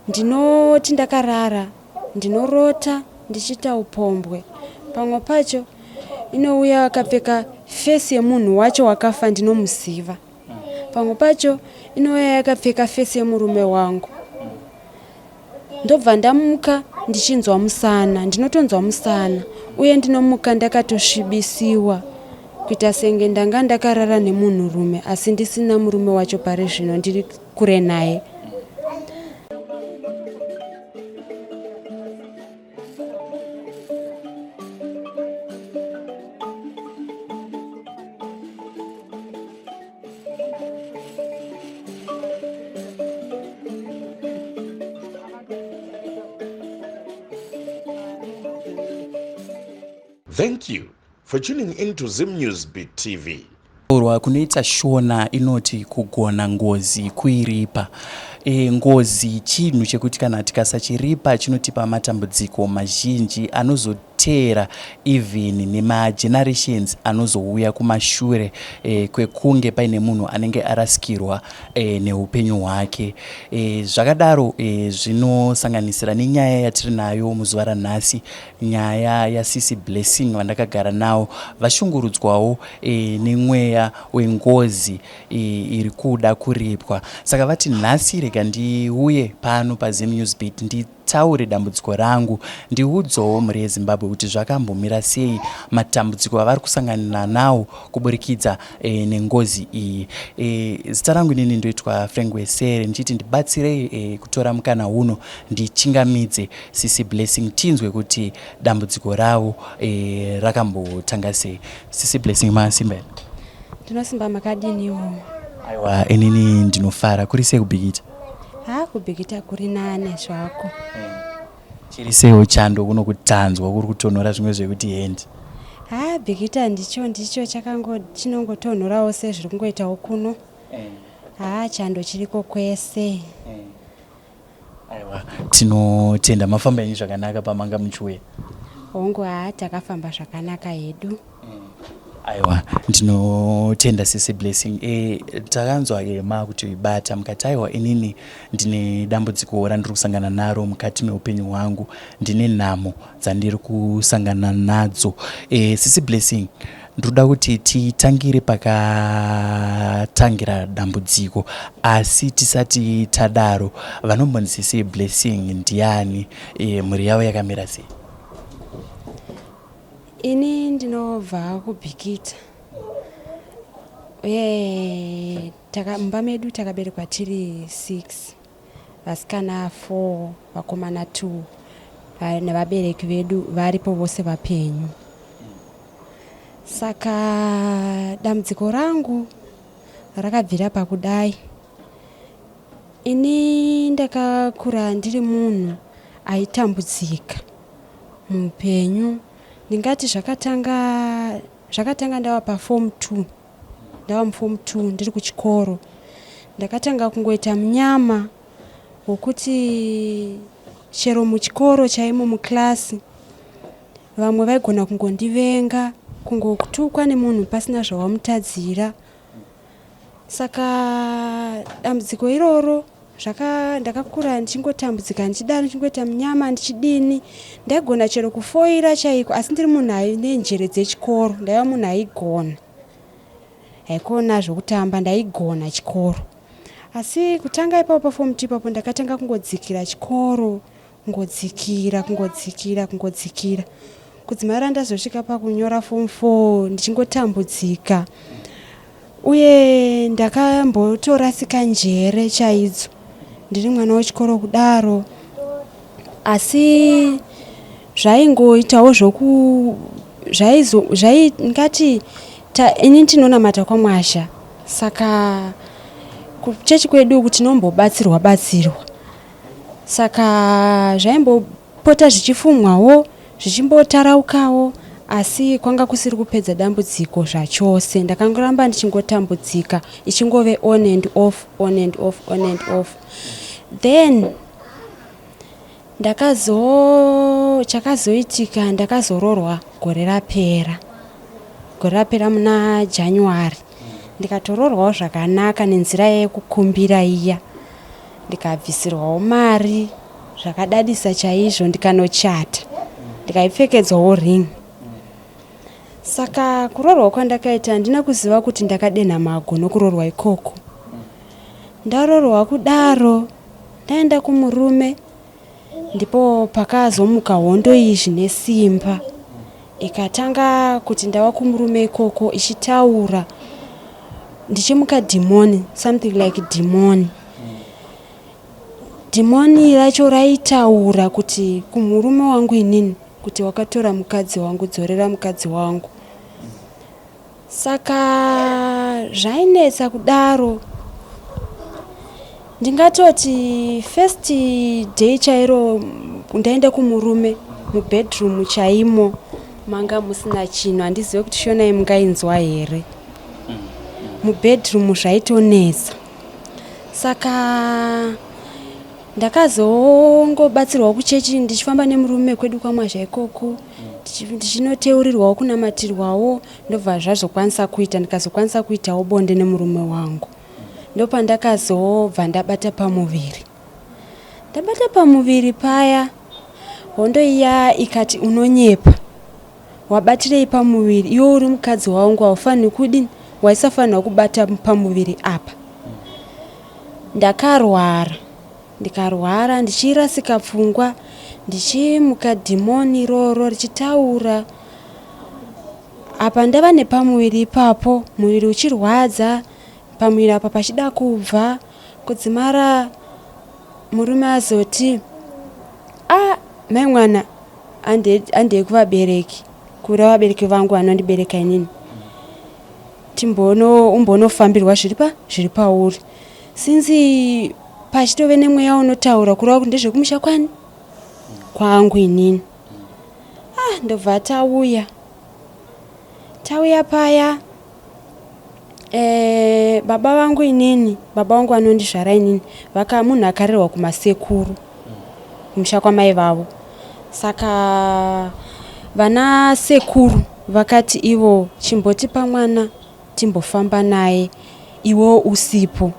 Ndinoti ndakarara ndinorota ndichiita upombwe. Pamwe pacho inouya akapfeka fesi yemunhu wacho wakafa ndinomuziva. Pamwe pacho inouya yakapfeka fesi yemurume wangu. Ndobva ndamuka ndichinzwa musana, ndinotonzwa musana uye ndinomuka ndakatosvibisiwa kuita senge ndanga ndakarara nemunhurume asi ndisina murume wacho pari zvino ndiri kure naye. Thank you for tuning in to Zim News Beat TV. Kutaurwa kunoita Shona inoti kugona ngozi kuiripa. E, ngozi chinhu chekuti kana tikasachiripa chinotipa matambudziko mazhinji anozoteera even nemagenerations anozouya kumashure e, kwekunge paine munhu anenge arasikirwa e, neupenyu hwake. E, zvakadaro e, zvinosanganisira nenyaya yatiri nayo muzuva ranhasi Nyaya yasisi Blessing vandakagara nawo vashungurudzwawo e, nemweya wengozi e, iri kuda kuripwa. Saka vati nhasi rega ndiuye pano paZim News Beat nditaure dambudziko rangu ndiudzowo mhuri yeZimbabwe kuti zvakambomira sei matambudziko avari kusangana nawo kuburikidza e, nengozi iyi. E, zita rangu inini ndoitwa Frank Wesere ndichiti ndibatsirei e, kutora mukana uno ndichingamidze Sisi Blessing tinzwe kuti dambudziko ravo e, rakambotanga sei. Sisi Blessing masimba here? Ndinosimba makadiniwo? Aiwa inini ndinofara. Kuri sei kuBikita? Ha kuBikita kuri nane zvako. Chiri seiwo chando kuno kutanzwa kuri kutonhora zvimwe zvekuti hendi. Ha Bikita ndicho ndicho chakango chinongotonhorawo sezviri kungoitawo kuno. Ha chando chiriko kwese. Aiwa tinotenda mafamba henyu zvakanaka pamanga muchiuya. Hongu haa takafamba zvakanaka hedu. Aiwa ndinotenda sisi Blessing. E, takanzwa e, makutibata mukati aiwa inini ndine dambudziko randiri kusangana naro mukati meupenyu hwangu ndine nhamo dzandiri kusangana nadzo. E, sisi Blessing Ndinoda kuti titangire pakatangira dambudziko asi tisati tadaro vanombonzi sisi Blessing ndiani e, mhuri yavo yakamira sei? Ini ndinobva kuBikita uye taka, mumba medu takaberekwa tiri 6 vasikana 4 vakomana 2 nevabereki vedu varipo vose vapenyu. Saka dambudziko rangu rakabvira pakudai. Ini ndakakura ndiri munhu aitambudzika muupenyu. Ndingati zvakatanga zvakatanga ndava paform 2 ndava muform 2 ndiri kuchikoro. Ndakatanga kungoita munyama wokuti chero muchikoro chaimo muclass Vamwe vaigona kungondivenga, kungotukwa nemunhu pasina zvawamutadzira. Saka dambudziko iroro zvaka ndakakura ndichingotambudzika ndichidaro ndichingoita munyama ndichidini. Ndaigona chero kufoira chaiko asi ndiri munhu aine njere dzechikoro ndaiva munhu aigona. Haikona zvekutamba ndaigona chikoro. Asi kutanga ipapo pafomu two ipapo ndakatanga kungodzikira chikoro Kungodzikira, kungodzikira, kungodzikira. Kudzimara ndazosvika pakunyora form 4 ndichingotambudzika. Uye ndakambotorasika njere chaidzo ndiri mwana wechikoro kudaro. Asi zvaingoitawo zvoku zvaizo zvai ngati ta, ini ndinonamata kwaMwazha saka kuchechi kwedu uku tinombobatsirwa batsirwa. Saka zvaimbopota zvichifumwawo zvichimbotaraukawo asi kwanga kusiri kupedza dambudziko zvachose. Ndakangoramba ndichingotambudzika ichingove on and off, on and off, on and off. Then ndakazo chakazoitika ndakazororwa gore rapera. Gore rapera muna January ndikatororwawo zvakanaka nenzira yekukumbira iya. Ndikabvisirwawo mari zvakadadisa chaizvo ndikanochata ndikaipfekedzwawo ring. Saka kuroorwa kwandakaita handina kuziva kuti ndakadenha mago nokuroorwa ikoko. Ndaroorwa kudaro ndaenda kumurume ndipo pakazomuka hondo iyi zvine simba ikatanga kuti ndava kumurume ikoko ichitaura ndichimuka dhimoni something like dhimoni. Dhimoni racho raitaura kuti kumurume wangu inini kuti wakatora mukadzi wangu dzorera mukadzi wangu. Saka zvainetsa kudaro ndingatoti first day chairo ndaenda kumurume mubedroom chaimo manga musina chinhu handizive kuti shonai mungainzwa here mubedroom zvaitonetsa saka Ndakazongobatsirwawo kuchechi ndichifamba nemurume kwedu kwaMwazha ikoko ndichinoteurirwawo kunamatirwawo ndobva zvazokwanisa kuita ndikazokwanisa kuitawo bonde nemurume wangu ndopandakazobva ndabata pamuviri ndabata pamuviri paya hondo iya ikati unonyepa wabatirei pamuviri iwe uri mukadzi wangu haufaniri kudini waisafanirwa kubata pamuviri apa Ndakarwara ndikarwara ndichirasika pfungwa ndichimuka dhimoni iroro richitaura apa ndava nepamuviri ipapo muviri uchirwadza pamuviri apa pachida kubva kudzimara murume azoti a ah, mai mwana handei kuvabereki kura vabereki vangu vanondibereka inini timbono umbonofambirwa zviri pa zviri pauri since pachitove nemweya unotaura kureva kuti ndezvekumusha kwani kwangu inini ah ndobva tauya tauya paya eh, baba vangu inini baba vangu vanondizvara inini vaka munhu akarerwa kumasekuru kumusha kwamai vavo Saka vana sekuru vakati ivo chimbotipa mwana timbofamba naye iwewo usipo.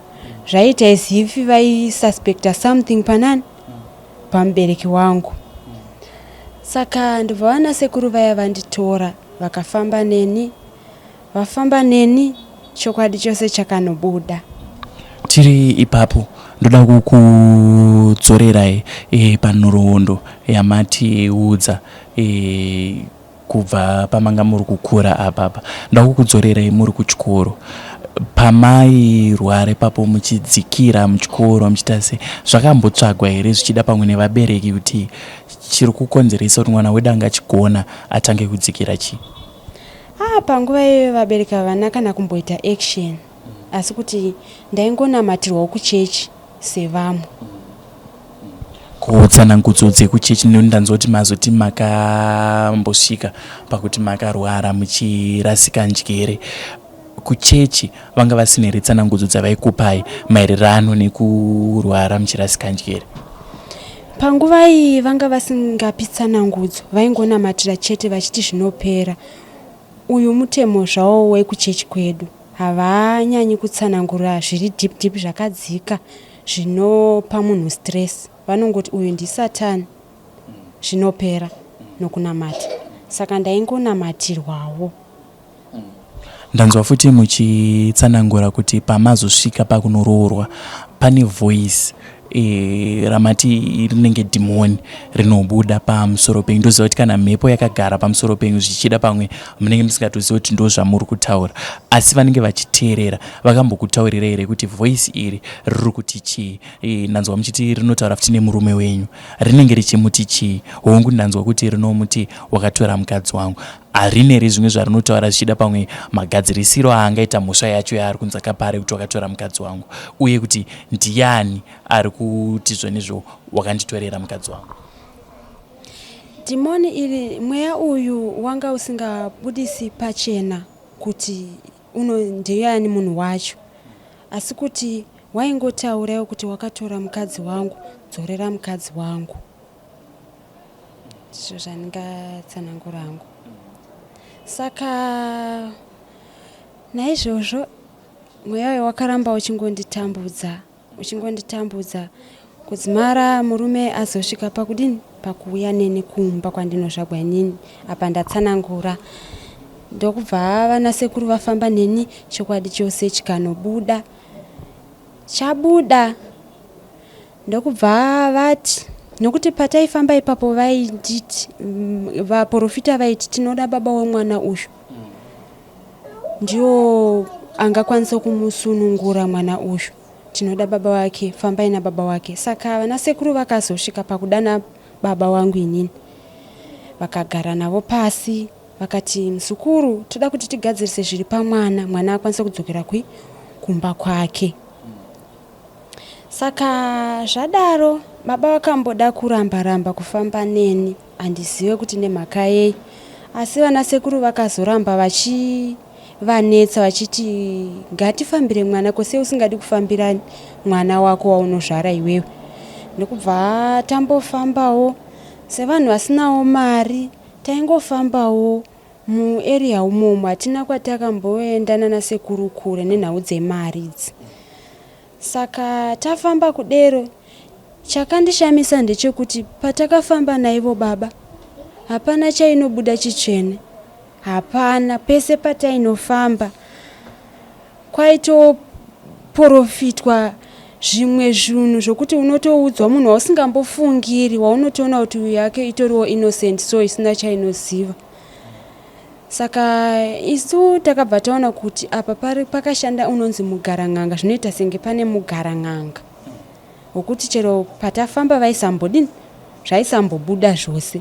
Zvaiita as if vaisuspecta something panani pamubereki wangu. Saka ndobva vana sekuru vaya vanditora vakafamba neni Vafamba neni chokwadi chose chakanobuda. Tiri ipapo ndoda kukudzorerai e, panhoroondo yamatiudza e, kubva pamanga muri kukura apapa ndoda kukudzorerai muri kuchikoro pamairwara ipapo muchidzikira muchikoro muchiita sei zvakambotsvagwa here zvichida pamwe nevabereki kuti chiri kukonzeresa kuti mwana wedu anga achigona atange kudzikira chii Ah panguva iyoyo vabereki havana kana kumboita action asi kuti ndaingonamatirwawo kuchechi sevamwe. Ko tsanangudzo dzekuchechi nekuti ndanzwa kuti mazoti makambosvika pakuti makarwara muchirasika njere kuchechi vanga vasina here tsanangudzo dzavaikupai maererano nekurwara muchirasika njere? Panguva iyi vanga vasingapi tsanangudzo vaingonamatira chete vachiti zvinopera. Uyu mutemo zvawo wekuchechi kwedu havanyanyi kutsanangura zviri deep deep zvakadzika zvinopa munhu stress vanongoti uyu ndisatan zvinopera nokunamata saka ndaingonamatirwawo. Ndanzwa futi muchitsanangura kuti pamazosvika pakunoroorwa pane voice e, ramati rinenge dhimoni rinobuda pamusoro penyu. Ndoziva kuti kana mhepo yakagara pamusoro penyu zvichida pamwe munenge musingatozivi kuti ndo zvamuri kutaura, asi vanenge vachiteerera vakambokutaurira here kuti voice iri riri kuti chii? E, ndanzwa muchiti rinotaura futi nemurume wenyu, rinenge richimuti chii? Hongu, ndanzwa kuti rinomuti wakatora mukadzi wangu, Harina here zvimwe zvarinotaura zvichida pamwe magadzirisiro aangaita mhosva yacho yaari kunzi akapara yekuti wakatora mukadzi wangu uye kuti ndiyani ari kuti zvonizvo wakanditorera mukadzi wangu. Dhimoni iri mweya uyu wanga usingabudisi pachena kuti uno ndiyani munhu wacho asi kuti waingotaurawo kuti wakatora mukadzi wangu dzorera mukadzi wangu. Ndizvo zvandingatsanangura hangu. Saka naizvozvo mweya uyo wakaramba uchingonditambudza. Uchingonditambudza kudzimara murume azosvika pakudini pakuuya neni kumba kwandinozvagwa inini apa ndatsanangura ndokubva vana sekuru vafamba neni chokwadi chose chikanobuda chabuda ndokubva vati nokuti pataifamba ipapo vainditi mm, vaprofita vaiti tinoda baba wemwana uyu ndiwo angakwanisa kumusunungura mwana uyu tinoda baba wake fambai nababa wake saka vana sekuru vakazosvika pakudana baba wangu inini vakagara navo pasi vakati muzukuru toda kuti tigadzirise zviri pamwana mwana akwanise kudzokera kui kumba kwake Saka zvadaro baba vakamboda kuramba ramba kufamba neni handizive kuti nemhaka yei asi vana sekuru vakazoramba vachivanetsa vachiti ngatifambire mwana ko sei usingadi kufambira mwana wako waunozvara iwewe ndokubva tambofambawo sevanhu vasinawo mari taingofambawo muarea umomo hatina kwatakamboenda nana sekuru kure nenhau dzemari idzi Saka tafamba kudero chakandishamisa ndechekuti patakafamba naivo baba hapana chainobuda chitsvene hapana pese patainofamba kwaitoporofitwa zvimwe zvinhu zvokuti unotoudzwa munhu wausingambofungiri waunotoona kuti uyu yake itoriwo innocent so isina chainoziva Saka isu takabva taona kuti apa pari pakashanda unonzi mugaran'anga zvinoita senge pane mugaran'anga wokuti chero patafamba vaisambodini zvaisambobuda zvose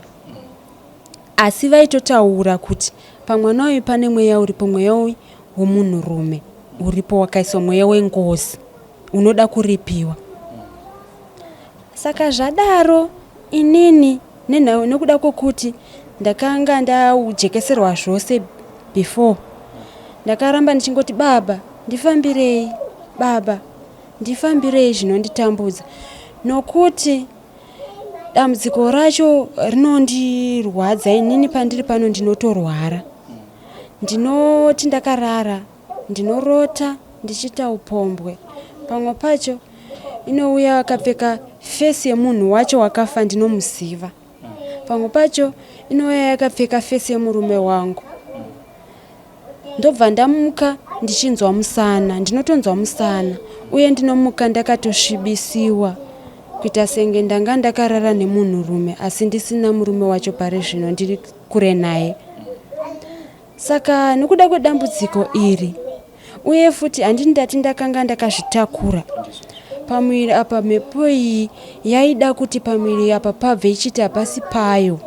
asi vaitotaura kuti pamwana uyu pane mweya uripo mweya uyu womunhurume uripo wakaiswa mweya wengozi unoda kuripiwa Saka zvadaro inini nenhau nekuda kwokuti ndakanga ndaujekeserwa zvose before ndakaramba ndichingoti baba ndifambirei baba ndifambirei zvinonditambudza nokuti dambudziko racho rinondirwadza inini pandiri pano ndinotorwara ndinoti ndakarara Ndinorota ndichiita upombwe. Pamwe pacho inouya akapfeka face yemunhu wacho wakafa ndinomuziva. Pamwe pacho inouya yakapfeka face yemurume wangu. Ndobva ndamuka ndichinzwa musana, ndinotonzwa musana uye ndinomuka ndakatosvibisiwa kuita senge ndanga ndakarara nemunhurume asi ndisina murume wacho pari zvino ndiri kure naye. Saka nokuda kwedambudziko iri uye futi handini ndati ndakanga ndakazvitakura pamuviri apa mhepo iyi yaida kuti pamuviri apa pabve ichiti hapasi payo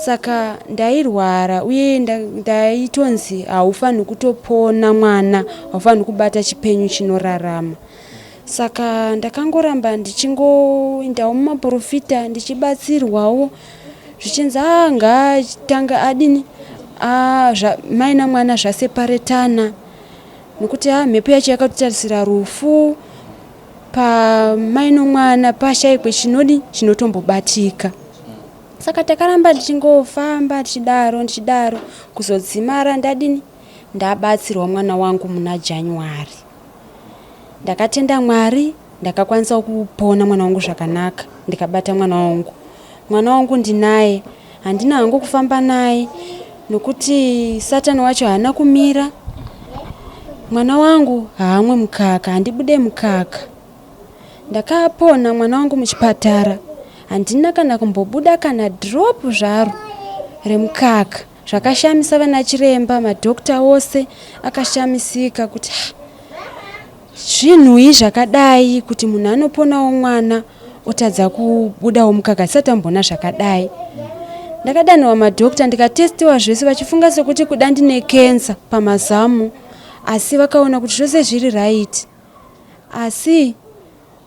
saka ndairwara uye ndaitonzi haufanhi kutopona mwana haufanhi kubata chipenyu chinorarama saka ndakangoramba ndichingoendawo mumaporofita ndichibatsirwawo zvichinzi a ngaatanga adini ah, mai namwana zvaseparetana nokuti a mhepo yacho yakatotarisira rufu pamai nomwana pashaikwe chinodi chinotombobatika saka takaramba ndichingofamba ndichidaro ndichidaro kuzodzimara ndadini ndabatsirwa mwana wangu muna January Ndakatenda Mwari ndakakwanisa kupona mwana wangu zvakanaka ndikabata mwana wangu. Mwana wangu ndinaye handina hangu kufamba naye nokuti Satani wacho haana kumira. Mwana wangu haamwe mukaka handibude mukaka. Ndakapona mwana wangu muchipatara handina kana kumbobuda kana drop zvaro remukaka. Zvakashamisa vanachiremba, madhokta ose akashamisika kuti zvinhui zvakadai kuti munhu anoponawo mwana otadza kubudawo mukaka tisati tamboona zvakadai. Ndakadanirwa madhokta ndikatestiwa zvese vachifunga sekuti kuda ndine kensa pamazamu asi vakaona kuti zvose zviri right asi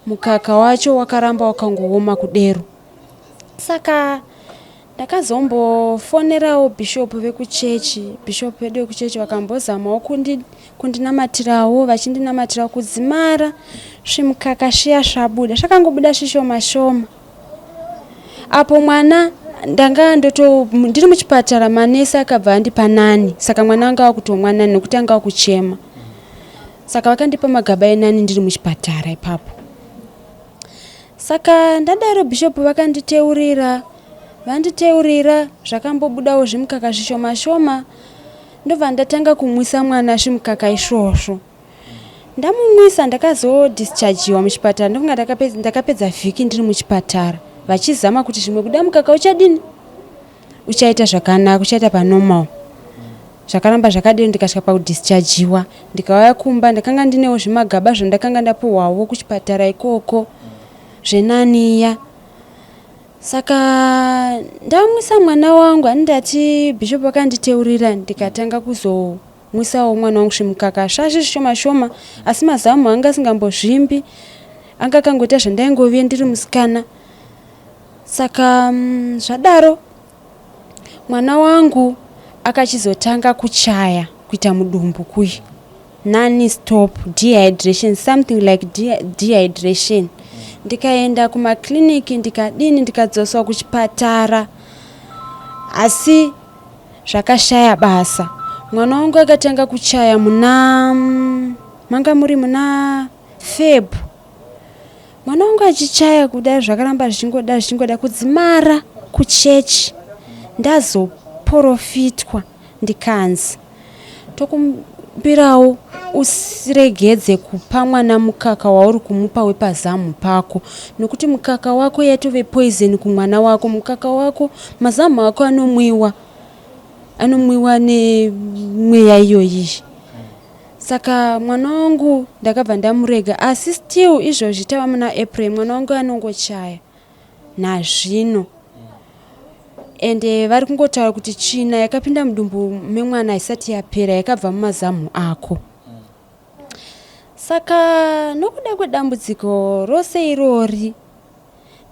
mukaka wacho wakaramba wakangooma kudero saka Ndakazombofonerawo bishop vekuchechi, bishop vedu vekuchechi vakambozamawo kundi, kundinamatirawo vachindinamatirawo kudzimara svimukaka sviya svabuda zvakangobuda svishoma shoma apo mwana ndanga ndoto ndiri muchipatara manesi akabva andipa nani saka mwana anga akutomwa nani nokuti anga akuchema saka vakandipa magaba enani ndiri muchipatara ipapo. Saka ndadaro bishop vakanditeurira, vanditeurira zvakambobudawo zvimukaka zvishoma shoma ndobva ndatanga kumwisa mwana zvimukaka izvozvo. Ndamumwisa ndakazodischargiwa muchipatara ndofunga ndakapedza vhiki ndiri muchipatara vachizama kuti zvimwe kuda mukaka uchadini uchaita zvakanaka uchaita panormal. Zvakaramba zvakadero ndikasvika pakudischargiwa ndikauya kumba ndakanga ndinewo zvimagaba zvandakanga ndapuhwawo kuchipatara ikoko zvenaniya. Saka ndamwisa mwana wangu ani ndati bishop vakanditeurira ndikatanga kuzomwisawo mwana wangu zvimukaka zvazvi zvishoma shoma asi mazamu anga asingambozvimbi anga akangoita zvandaingoviye ndiri musikana. Saka zvadaro Mwana wangu akachizotanga kuchaya kuita mudumbu kuye nani stop dehydration something like dehydration ndikaenda kumaclinic ndikadini ndikadzoswa kuchipatara asi zvakashaya basa mwana wangu akatanga kuchaya muna manga muri muna feb Mwana wangu achichaya kuda zvakaramba zvichingoda zvichingoda kudzimara kuchechi ndazoporofitwa ndikanzi tokumbirawo usiregedze kupa mwana mukaka wauri kumupa wepazamu pako nokuti mukaka wako yatove poison kumwana wako mukaka wako mazamu ako anomwiwa anomwiwa nemweya iyoyi Saka mwana wangu ndakabva ndamurega asi still izvozvi tava muna April mwana wangu anongochaya nazvino ende vari kungotaura kuti tsvina yakapinda mudumbu memwana haisati yapera yakabva mumazamu ako. Saka nokuda kwedambudziko rose irori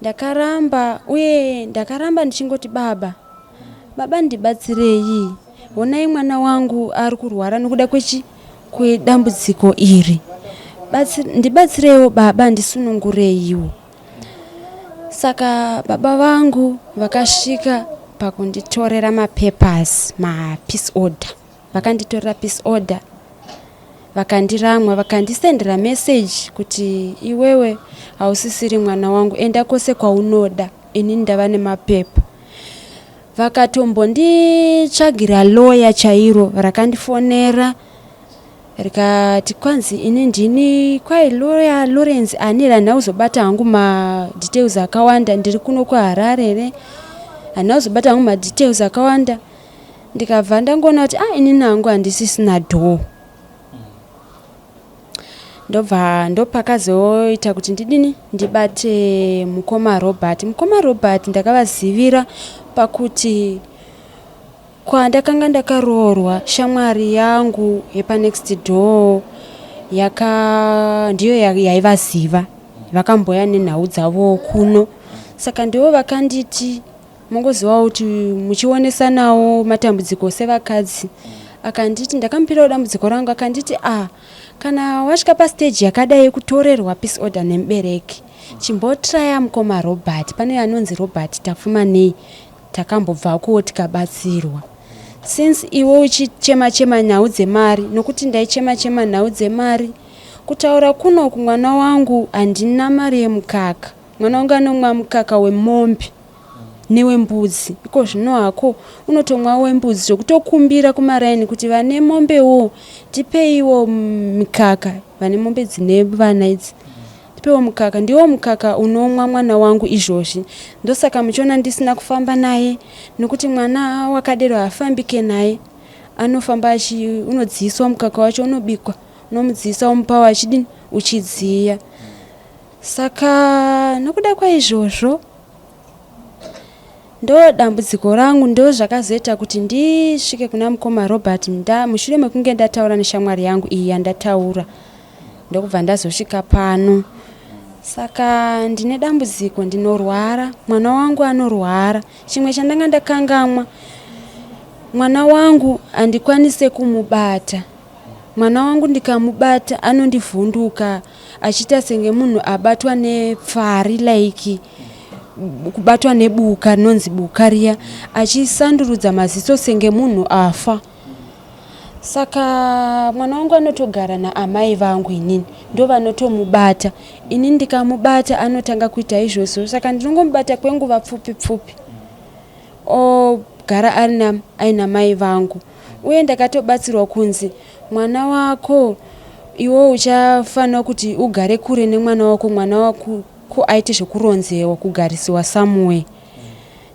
Ndakaramba uye ndakaramba ndichingoti baba, baba ndibatsirei, honai mwana wangu ari kurwara nokuda kwechi kwedambudziko iri, ndibatsireiwo baba, ndisunungureiwo. Saka baba vangu vakasvika pakunditorera mapapers mapeace order. Vakanditorera peace order vakandiramwa vakandisendera message kuti iwewe hausisiri mwana wangu enda kwose kwaunoda inini ndava nemapepa. Vakatombonditsvagira lawyer chairo rakandifonera rikati kwanzi ini ndini kwai lawyer Lawrence ani handina kuzobata hangu madetails akawanda ndiri kuno kuHarare here handina kuzobata hangu madetails akawanda. Ndikabva ndangoona kuti ah inini hangu handisisina door. Ndobva ndopakazoita kuti ndidini ndibate mukoma Robert. Mukoma Robert ndakavazivira pakuti kwandakanga ndakaroorwa shamwari yangu yepanext door yaka ndiyo yaivaziva vakamboya nenhau dzavo kuno saka ndivo vakanditi Mongozivawo kuti muchionesanawo matambudziko sevakadzi. Akanditi ndakamupirawo dambudziko rangu akanditi ah kana wasvika pastage yakadai yekutorerwa peace order nemubereki chimbotraya mukoma Robert pane anonzi Robert Tapfumanei takambobvakowo tikabatsirwa since iwe uchichema chema nhau dzemari nokuti ndaichema chema nhau dzemari kutaura kunoku mwana wangu handina mari yemukaka Mwana wangu anomwa mukaka wemombe newembudzi. Iko zvino hako unotomwa wembudzi zvekutokumbira kumaraini kuti vane mombewo tipeiwo mikaka vane mombe dzine vana idzi tipewo mukaka. Ndiwo mukaka unomwa mwana wangu izvozvi. Ndosaka muchiona ndisina kufamba naye nokuti mwana wakadero haafambike naye. Anofamba achi unodziiswa mukaka wacho unobikwa unomudziisa womupawo achidini uchidziya. Saka nokuda kwaizvozvo ndodambudziko rangu ndozvakazoita kuti ndisvike kuna mukoma Robert nda mushure mekunge ndataura neshamwari yangu iyi yandataura ndokubva ndazosvika pano. Saka ndine dambudziko ndinorwara mwana wangu anorwara chimwe chandanga ndakangamwa mwana wangu handikwanise kumubata. Mwana wangu ndikamubata anondivhunduka achiita senge munhu abatwa nepfari like kubatwa nebuka rinonzi buka riya achisandurudza maziso senge munhu afa. Saka mwana wangu anotogara naamai vangu, inini ndovanotomubata. Ini ndikamubata anotanga kuita izvozvo, saka ndinongomubata kwenguva pfupi pfupi, ogara aina mai vangu. Uye ndakatobatsirwa kunzi mwana wako iwe uchafanira kuti ugare kure nemwana wako, mwana wako aite zvekuronzewa, kugarisiwa somewhere,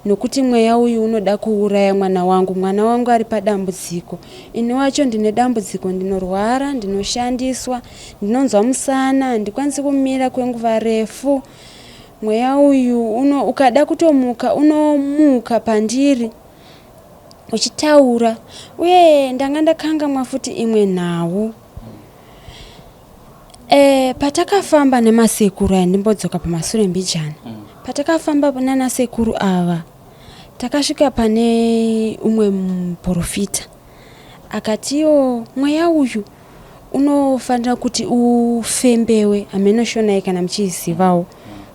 nokuti mweya uyu unoda kuuraya mwana wangu. Mwana wangu ari padambudziko, ini wacho ndine dambudziko, ndinorwara, ndinoshandiswa, ndinonzwa musana, handikwanisi kumira kwenguva refu. Mweya uyu uno, ukada kutomuka unomuka pandiri uchitaura. Uye ndanga ndakangamwa futi imwe nhau. Patakafamba nemasekuru aya, ndimbodzoka pamasure mbijana. Patakafamba nanasekuru ava, takasvika pane umwe muprofita, akatiwo mweya uyu unofanira kuti ufembewe. Hameno Shonai kana muchizivawo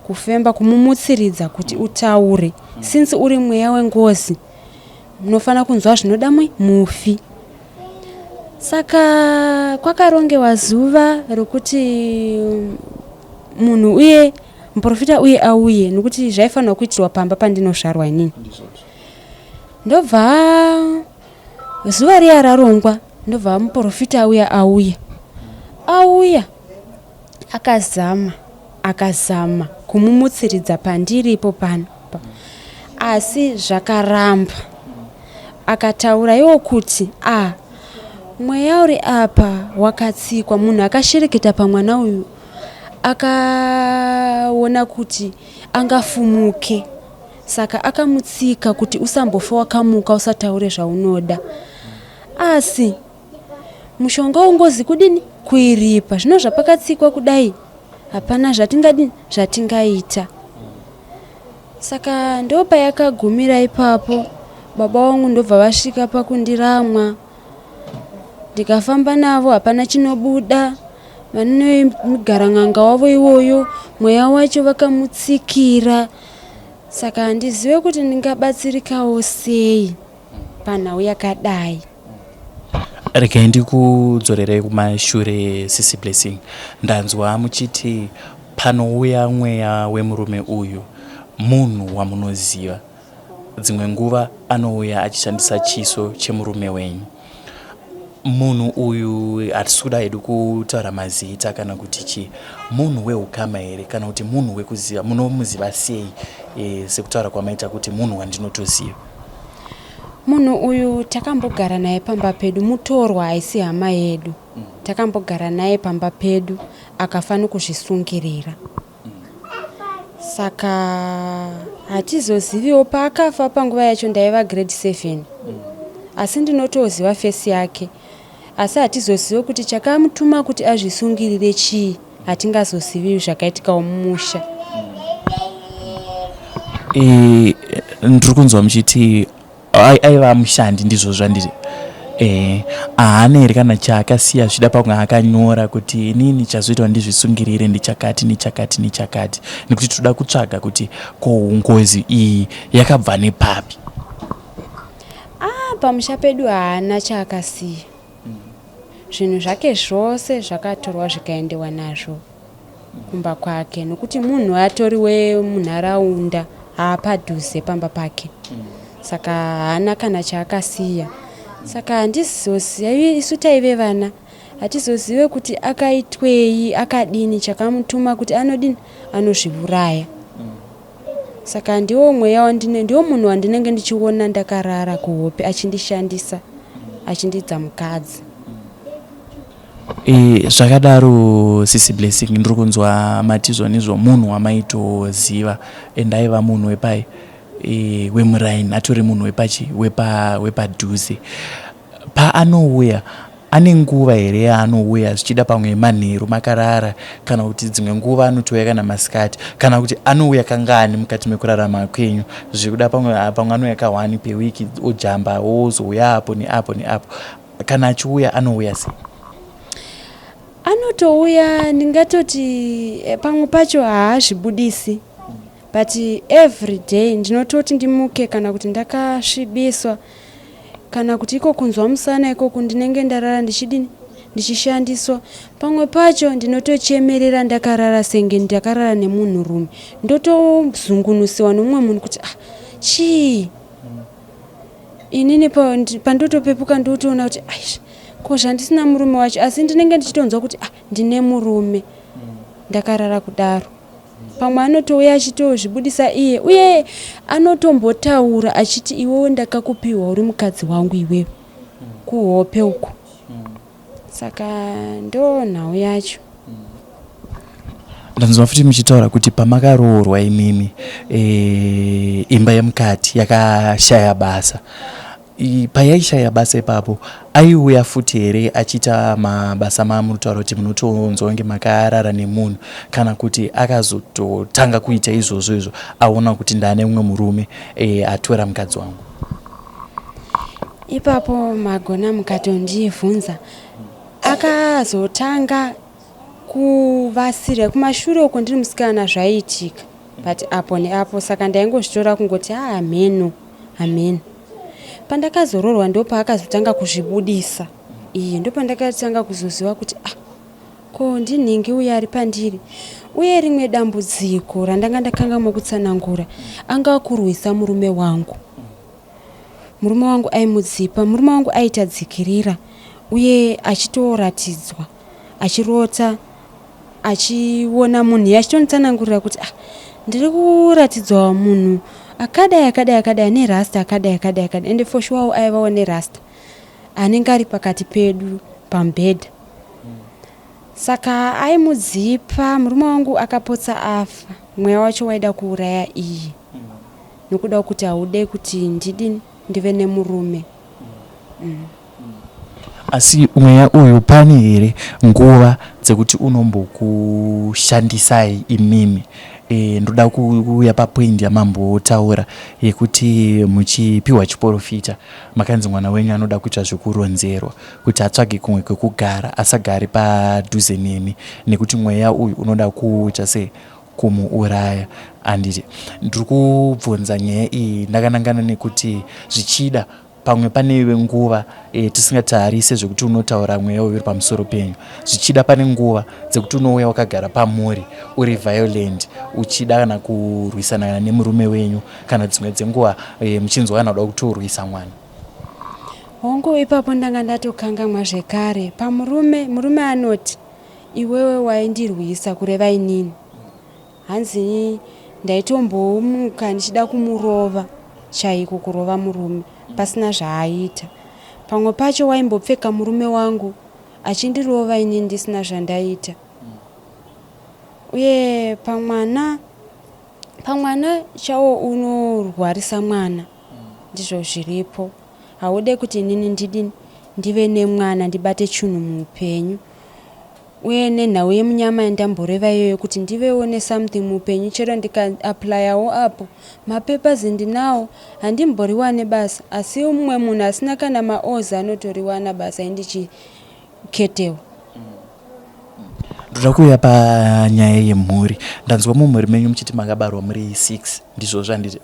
kufemba, kumumutsiridza kuti utaure. Since uri mweya wengozi, munofanira kunzwa zvinoda mufi. Saka kwakarongewa zuva rokuti munhu uye muprofita uye auye, nokuti zvaifanirwa kuitirwa pamba pandinozvarwa inini. Ndobva zuva riya rarongwa, ndobva muprofita uya auya. Auya akazama, akazama kumumutsiridza pandiripo pano, asi zvakaramba. Akataura iwo kuti a mweya uri apa wakatsikwa, munhu akashereketa pamwana uyu akaona kuti angafumuke, saka akamutsika kuti usambofa wakamuka, usataure zvaunoda. Asi mushonga wengozi kudini? Kuiripa. Zvino zvapakatsikwa kudai, hapana zvatingadini, zvatingaita. Saka ndopayakagumira ipapo. Baba vangu ndobva vasvika pakundiramwa, ndikafamba navo, hapana chinobuda. Vane n'anga wavo iwoyo, mweya wacho vakamutsikira. Saka handizive kuti ndingabatsirikawo sei panhau yakadai. Regai ndikudzorerei kumashure, Sisi Blessing. Ndanzwa muchiti panouya mweya wemurume uyu munhu wamunoziva, dzimwe nguva anouya achishandisa chiso chemurume wenyu. Munhu uyu, hatisi kuda hedu kutaura mazita kana kuti chii, munhu weukama here kana kuti munhu wekuziva? Munomuziva sei, sekutaura kwamaita kuti munhu wandinotoziva? Munhu uyu takambogara naye pamba pedu, mutorwa, haisi hama yedu. Takambogara naye pamba pedu, akafa nokuzvisungirira. Saka hatizoziviwo paakafa. Panguva yacho ndaiva grade 7, asi ndinotoziva face yake, asi hatizozivi kuti chakamutuma kuti azvisungirire chii. Hatingazozivi zvakaitikawo mumusha. Ndiri kunzwa muchiti aiva mushandi, ndizvo zvandiri? Haana here kana chaakasiya, zvida pamwe akanyora kuti inini chazoitwa ndizvisungirire ndichakati nechakati nechakati? Nekuti toda kutsvaga kuti ko ngozi iyi yakabva nepapi. Ah, pamusha pedu haana chaakasiya. Zvinhu zvake zvose zvakatorwa zvikaendewa nazvo kumba kwake, nokuti munhu atori wemunharaunda, haapadhuze pamba pake, saka haana kana chaakasiya. Saka handizoziva, isu taive vana, hatizozive kuti akaitwei, akadini, chakamutuma kuti anodini, anozviuraya. Saka ndiwo mweya wandine, ndiwo munhu wandinenge ndichiona ndakarara kuhope achindishandisa, achindidza mukadzi. Zvakadaro, Sisi Blessing, ndiri kunzwa mati zvonizvo munhu wamaitoziva, and aiva munhu wepai, wemuraini, atori munhu wepachi wepadhuze. Paanouya, ane nguva here yaanouya, zvichida pamwe manheru makarara, kana kuti dzimwe nguva anotouya kana masikati, kana kuti anouya kangani mukati mekurarama kwenyu? Zvekuda pamwe anouya ka1 pewiki, ojamba, ozouya apo neapo neapo. Kana achiuya anouya sei? Anotouya, ndingatoti pamwe pacho haazvibudisi, but every day ndinototi ndimuke kana kuti ndakasvibiswa. Kana kuti iko kunzwa musana ikoku ndinenge ndarara ndichidini ndichishandiswa. Pamwe pacho ndinotochemerera ndakarara senge ndakarara nemunhurume ndotozungunusiwa nomumwe munhu kuti ah chii inini pandotopepuka ndotoona kuti aish ko zvandisina murume wacho asi ndinenge ndichitonzwa kuti ah ndine murume ndakarara kudaro. Pamwe anotouya achitozvibudisa iye uye anotombotaura achiti iwewe ndakakupiwa uri mukadzi wangu iwewe kuhope uko. Saka ndo nhau yacho. Ndanzwa futi muchitaura kuti pamakaroorwa imimi e, imba yemukati yakashaya basa. Payaishaya basa ipapo aiuya futi here achiita mabasa mamunotaura kuti munotonzwa kunge makarara nemunhu kana kuti akazototanga kuita izvozvo izvo aona kuti ndane mumwe murume e, atora mukadzi wangu? Ipapo magona mukatondibvunza. Akazotanga kuvasira kumashure uko ndiri musikana zvaiitika but apo neapo saka ndaingozvitora kungoti haa hameno hameno. Pandakazoroorwa ndopaakazotanga kuzvibudisa iye ndopandakatanga kuzoziva kuti ah ko ndinhingi uyo ari pandiri uye rimwe dambudziko randanga ndakangamwa kutsanangura anga akurwisa murume wangu. Murume wangu aimudzipa, murume wangu aitadzikirira uye achitoratidzwa achirota achiona munhu iye achitonditsanangurira kuti ah ndiri kuratidzwa munhu akadai akadai akadai ane rasta akadai akadai akadai ende for sure aivawo nerasta anenge ari pakati pedu pamubhedha saka aimudzipa murume wangu akapotsa afa mweya wacho waida kuuraya iye nokuda kuti haude kuti ndidini ndive nemurume mm. Asi mweya uyu pane here nguva dzekuti unombokushandisai imimi? E, ndoda kuuya papoint yamambotaura yekuti muchipiwa chiporofita makanzi mwana wenyu anoda kuita zvekuronzerwa kuti atsvage kumwe kwekugara asagare padhuze nemi nekuti mweya uyu unoda kuita sei kumuuraya handiti ndiri kubvunza nyaya iyi ndakanangana nekuti zvichida Pamwe pane nguva e, tisingatarise zvekuti unotaura mweya uyu uri pamusoro penyu. Zvichida pane nguva dzekuti unouya wakagara pamuri uri violent uchida kana kurwisana kana nemurume wenyu kana dzimwe dzenguva e, muchinzwa kana kuda kutorwisa mwana. Hongu ipapo ndanga ndatokangamwa zvekare pamurume murume anoti iwewe waindirwisa kureva inini Hanzi ndaitombomuka ndichida kumurova chaiko kurova murume pasina zvaaita. Pamwe pacho waimbopfeka murume wangu achindirova ini ndisina zvandaita. Uye pamwana pamwana chawo unorwarisa mwana ndizvo zviripo. Haude kuti inini ndidini ndive nemwana ndibate chunhu muupenyu. Uye nenhau yemunyama yandamboreva iyoyo kuti ndivewo nesomething muupenyu chero ndika applyawo apo mapapers ndinawo handimboriwane basa asi mumwe munhu asina kana maOs anotoriwana basa ini ndichiketewa. Ndoda kuuya panyaya yemhuri. Ndanzwa mumhuri menyu muchiti makabarwa muri 6 ndizvozvo handiti?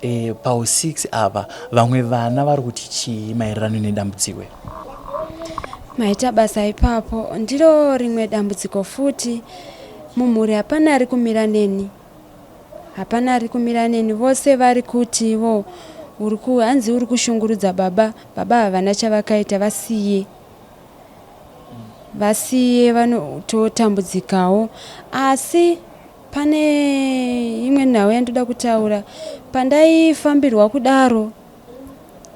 E, pau 6 apa vamwe vana vari kuti chii maererano nedambudziko iri? Maita basa ipapo. Ndiro rimwe dambudziko futi. Mumhuri hapana ari kumira neni. Hapana ari kumira neni. Vose vari kuti ivo uri ku hanzi uri kushungurudza baba. Baba havana chavakaita vasiye. Vasiye vanototambudzikawo. Asi Pane imwe nhau yandoda kutaura. Pandaifambirwa kudaro,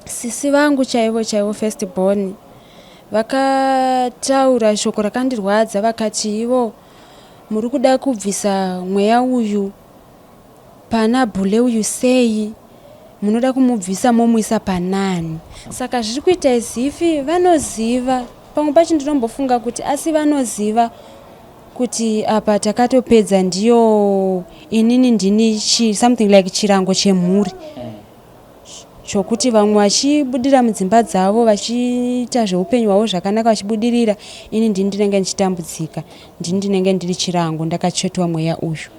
sisi vangu chaivo chaivo first born vakataura shoko rakandirwadza vakati ivo muri kuda kubvisa mweya uyu pana Bhule uyu sei munoda kumubvisa momuisa panani saka zviri kuita as if vanoziva pamwe pacho ndinombofunga kuti asi vanoziva Kuti apa takatopedza ndiyo inini ndini chi, something like chirango chemhuri chokuti vamwe vachibudira mudzimba dzavo vachiita zveupenyu hwavo zvakanaka vachibudirira ini ndini ndinenge ndichitambudzika ndini ndinenge ndiri chirango ndakatsvetwa mweya uyu.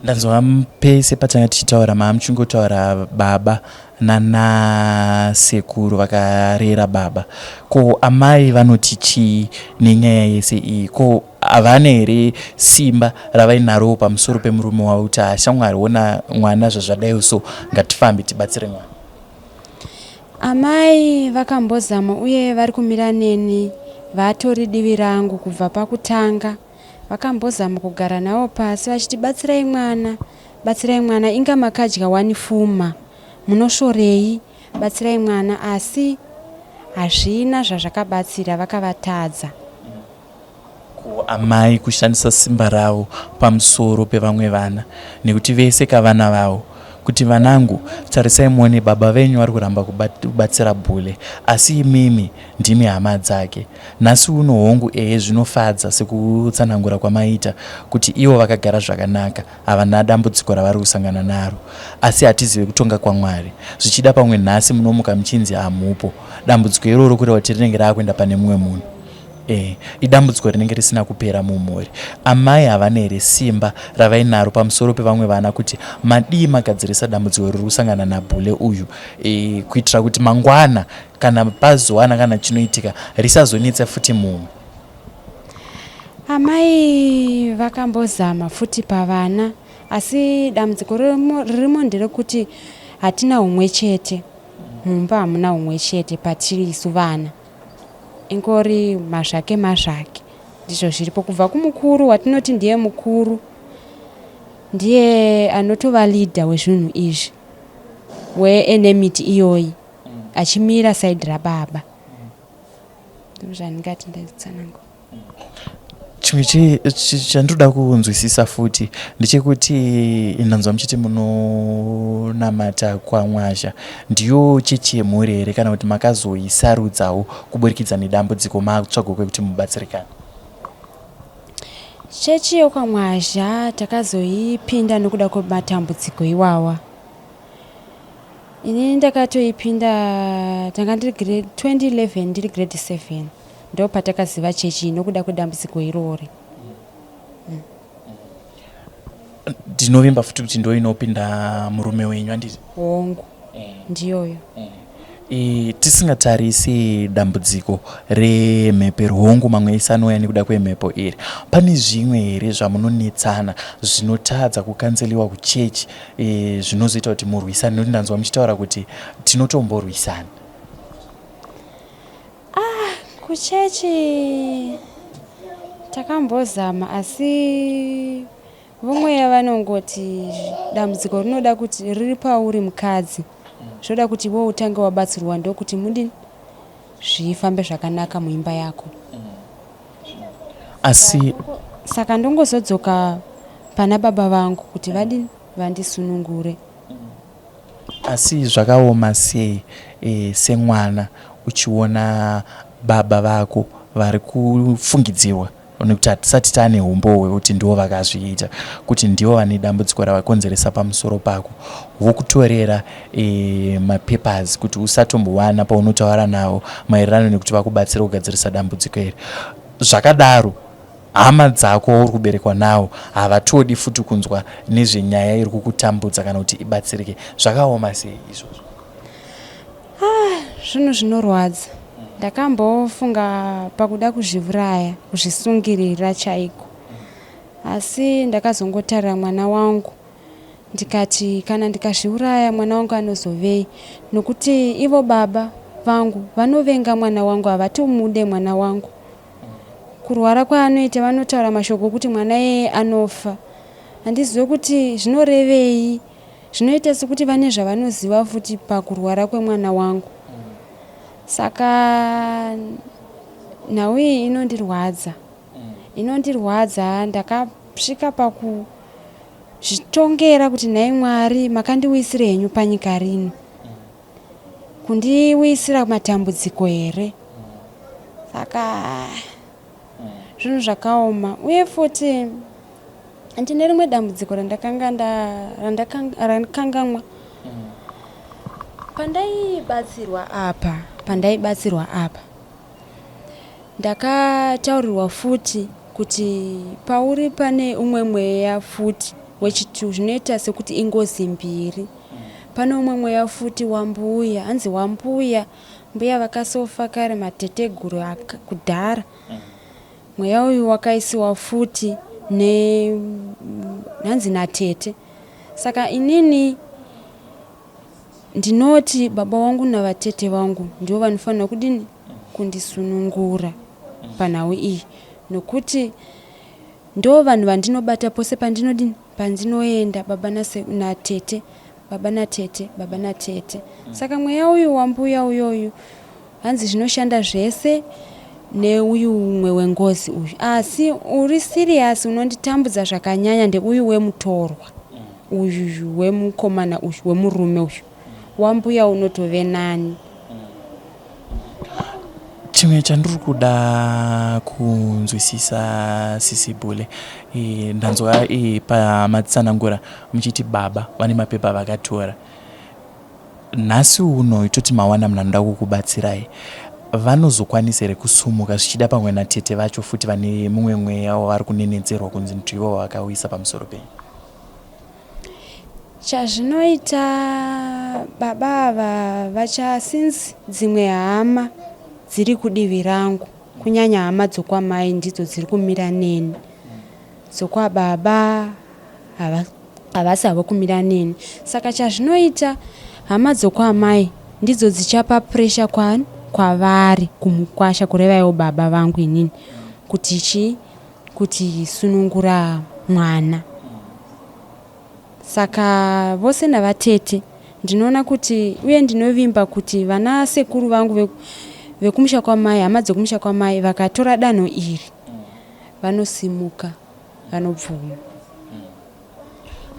Ndanzwa pese patanga tichitaura maa muchingotaura baba nana sekuru vakarera baba. Ko amai vanoti chii nenyaya yese iyi? Ko havana here simba ravainarowo pamusoro pemurume wavo kuti hashamwari wona mwana zvazvadaiwo so ngatifambe tibatsire mwana? Amai vakambozama uye vari kumira neni vatori divi rangu kubva pakutanga. Vakambozama kugara navo pasi vachiti batsirai mwana, batsirai mwana inga makadya wani fuma munosvorei batsirai mwana asi hazvina zvazvakabatsira vakavatadza. Ko amai kushandisa simba ravo pamusoro pevamwe vana nekuti vese kavana vavo kuti vanangu tarisai muone baba venyu vari kuramba kubatsira Bhule asi imimi ndimi hama dzake nhasi uno hongu ehe zvinofadza sekutsanangura kwamaita kuti ivo vakagara zvakanaka havana dambudziko ravari kusangana naro asi hatizive kutonga kwaMwari zvichida pamwe nhasi munomuka muchinzi hamupo dambudziko iroro kureva kuti rinenge raakuenda pane mumwe munhu Eh, idambudziko rinenge risina kupera mumhuri. Amai havana here simba ravainaro pamusoro pevamwe vana kuti madii magadzirisa dambudziko riri kusangana naBhule uyu e, kuitira kuti mangwana kana pazowana kana chinoitika risazonetsa futi mumwe. Amai vakambozama futi pavana asi dambudziko ririmo nderekuti hatina humwe chete mumba hamuna humwe chete patiri isu vana. Ingori mazvake mazvake ndizvo zviripo kubva kumukuru watinoti ndiye mukuru ndiye anotova leader wezvinhu izvi weenemity iyoyi achimira side rababa ndozvandingati ndaitsanangura. Chimwe chandinoda kunzwisisa futi ndechekuti ndanzwa muchiti munonamata kwaMwazha. Ndiyo chechi yemhuri here kana kuti makazoisarudzawo kuburikidza nedambudziko maakutsvaga kwekuti mubatsirikane? Chechi yekwaMwazha takazoipinda nokuda kwematambudziko iwawa. Inini ndakatoipinda tanga ndiri grade 2011 ndiri grade 7 ndopatakaziva chechi iyi nokuda kwedambudziko irori. Ndinovimba futi kuti ndoinopinda murume wenyu handiti? Hongu, ndiyoyo. E, tisingatarisi dambudziko remhepo iri hongu mamwe ese anouya nekuda kwemhepo iri pane zvimwe here zvamunonetsana zvinotadza kukanzeliwa kuchechi e, zvinozoita kuti murwisane nekuti ndanzwa muchitaura kuti tinotomborwisana Ah, kuchechi takambozama asi vomweya vanongoti dambudziko rinoda kuti riri pauri mukadzi zvoda kuti iwe utange wabatsirwa ndokuti mudini zvifambe zvakanaka muimba yako asi saka ndongozodzoka pana baba vangu kuti vadini vandisunungure Asi zvakaoma sei e, semwana uchiona baba vako vari kufungidzirwa nekuti hatisati taane umbowo hwekuti ndivo vakazviita kuti ndivo vane dambudziko ravakonzeresa pamusoro pako vokutorera e, mapapers kuti usatombowana paunotaura navo maererano nekuti vakubatsira kugadzirisa dambudziko iri zvakadaro Hama dzako wauri kuberekwa nawo havatodi futi kunzwa nezvenyaya iri kukutambudza kana kuti ibatsirike. Zvakaoma sei izvozvo? Ah, zvinhu zvinorwadza. Ndakambofunga pakuda kuzviuraya, kuzvisungirira chaiko. Asi ndakazongotarira mwana wangu Ndikati kana ndikazviuraya mwana wangu anozovei nokuti ivo baba vangu vanovenga mwana wangu havatomude mwana wangu. Kurwara kwaanoita vanotaura mashoko okuti mwana iyeye anofa. Handizive kuti zvinorevei zvinoita sekuti vane zvavanoziva futi pakurwara kwemwana wangu. Saka nhau iyi inondirwadza. Inondirwadza ndakasvika paku Zvitongera kuti nhai Mwari makandiuyisira henyu panyika rino kundiuyisira matambudziko here saka zvinhu zvakaoma uye futi ndine rimwe dambudziko randakanga randakangamwa pandaibatsirwa apa pandaibatsirwa apa Ndakataurirwa futi kuti pauri pane umwe mweya futi. Wechitu zvinoita sekuti ingozi mbiri. Pane umwe mweya futi wambuya, hanzi wambuya, mbuya vakasofa kare mateteguru kudhara. Mweya uyu wakaisiwa futi ne hanzi natete. Saka inini ndinoti baba vangu navatete vangu ndivo vanofanira kudini kundisunungura panhau iyi nokuti Ndoo vanhu vandinobata pose pandinodini pandinoenda baba natete baba natete baba natete saka mweya uyu wambuya uyoyu hanzi zvinoshanda zvese neuyu umwe wengozi uyu asi uri serious unonditambudza zvakanyanya ndeuyu wemutorwa uyu wemukomana uyu wemurume uyu wambuya unotove nani. Chimwe chandiri kuda kunzwisisa sisi Bhule e, ndanzwa e, pamatsanangura muchiti baba vane mapepa vakatora nhasi uno toti mawana munhu anoda kukubatsirai vanozokwanisa here kusumuka zvichida pamwe natete vacho futi vane mumwe mweya wavari kunenedzerwa kunzi ndivo vakauyisa pamusoro penyu? Chazvinoita baba ava vacha since dzimwe hama dziri kudivi rangu kunyanya hama dzokwamai ndidzo dziri kumira neni dzokwababa havasi havo kumira neni saka chazvinoita hama dzokwamai ndidzo dzichapa pressure kwani kwavari kumukwasha kureva ivo baba vangu inini kuti chii kuti sunungura mwana Saka vose navatete ndinoona kuti uye ndinovimba kuti vana sekuru vangu vekumusha kwamai, hama dzekumusha kwamai vakatora danho iri vanosimuka vanobvuma.